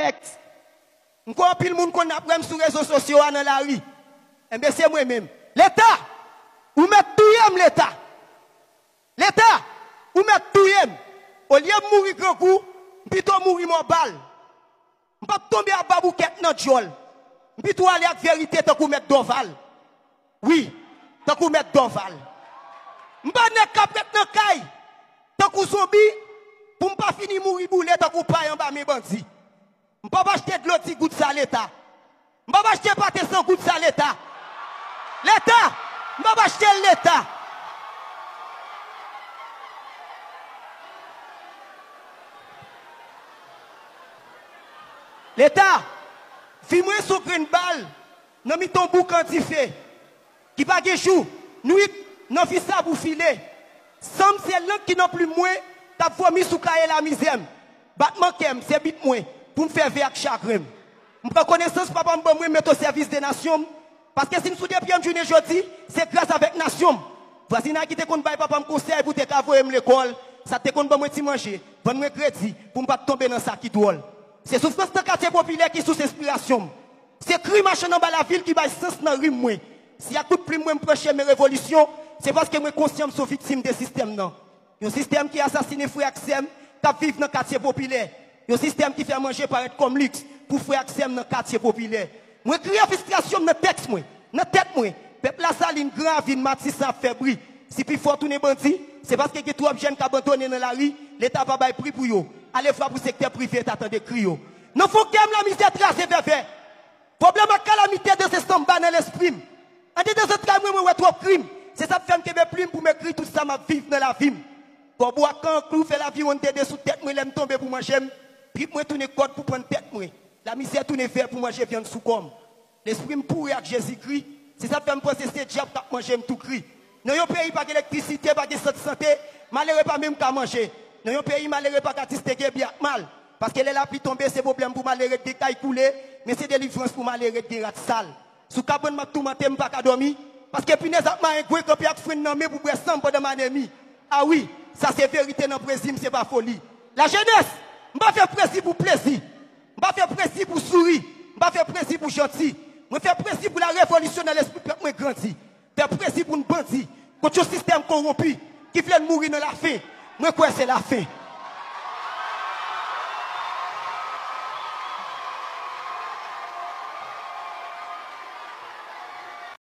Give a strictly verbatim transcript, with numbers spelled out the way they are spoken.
Alex. M kwè anpil moun konn ap wè m sou rezo sosyo a nan lari. Enben, se mwen menm. Leta! Ou mèt touye m, Leta! Leta! Ou mèt touye m! Olye m mouri grangou, m pito mouri mò bal. M p ap tonbe ap ba boukèt nan djòl. M pito ale ak verite tankou Mèt Dòval. Wi, tankou Mèt Dòval. M pa nèg k ap ret nan kay tankou zonbi pou m pa fini mouri boule tankou pay anba men bandi. M p ap achte dlo di goud sa Leta. M p ap achte pate san goud sa Leta. Leta! M p ap achte l Leta. Leta! Vi mwen se yon grenn bal nan mitan yon boukan dife. Ki pa gen jou, nwit, nan vi sa pou file. San m se lank ki nan plim mwen k ap vomi sou kaye lamizè m. Batman kè m se bit mwen pou m fè ve ak chagren m. M pran konesans papa m ban mwen m met o sèvis de nasyon m. Paske si m sou de pye m jounen jodi, se gras avèk nasyon m. Vwazinay ki te konn bay papa m konsèy pou te ka voye m lekòl, sa te konn ban mwen ti manje, vann mwen kredi pou m pa t tonbe nan sa ki dwòl. Se soufrans nan katye popilè ki sous enspirasyon m. Se kri machann anba lavil ki bay sans nan rim mwen. Si ak bout plim mwen m pran chemen revolisyon, se paske mwen konsyan m se yon viktim de sistèm nan. Yon sistèm ki asasinen frè ak sè m k ap viv nan katye popilè. Yon sistèm ki fè manje parèt kòm liks pou frè ak sè m nan katye popilè. Mwen kriye fristrasyon m nan tèks mwen, nan tèt mwen. Pèp Lasalin, Gran Ravin, Matisan ap fè bri. Si pifò tounen bandi, se paske gen twòp jèn k abandone nan lari, Leta pa bay pri pou yo. Alevwa pou sektè prive ta tande kri yo. Nan fon kè m, lamizè traze vèvè. Pwoblèm ak kalamite danse sanba nan lespri m. Andedan zantray mwen, mwen wè twòp krim. Se sa k fè m kenbe plim pou m ekri tout sa m ap viv nan lavi m. Kòbo ak kanklou fè laviwonn dede sou tèt mwen lè m tonbe pou manje m. Trip mwen tounen kòd pou pann tèt mwen. Lamizè tounen vè pou manje vyann sou kò m. Lespri m pouri ak Jezikri. Se sa k fè m panse se dyab k ap manje m tou kri. Nan yon peyi pa gen elektrisite, pa gen sant sante, malere pa menm ka manje. Nan yon peyi malere pa ka distenge byen ak mal. Paske lè lapli tonbe, se pwoblèm pou malere k gen kay koule, men se delivrans pou malere k gen rad sal. Sou kabann m ap toumante, m pa ka dòmi, paske pinèz ak marengwen kanpe ak frenn nan men pou bwè san m pandan m anemi. A wi, sa se verite nan pwezi m, se pa foli. Lajenès, m pa fè pwezi pou plezi. M pa fè pwezi pou souri. M pa fè pwezi pou janti. Mwen fè pwezi pou la revolisyon nan lespri pèp mwen grandi. Fè pwezi pou n bandi kont yon sistèm kowonpi ki vle n mouri nan lafen. Mwen kwè se lafen.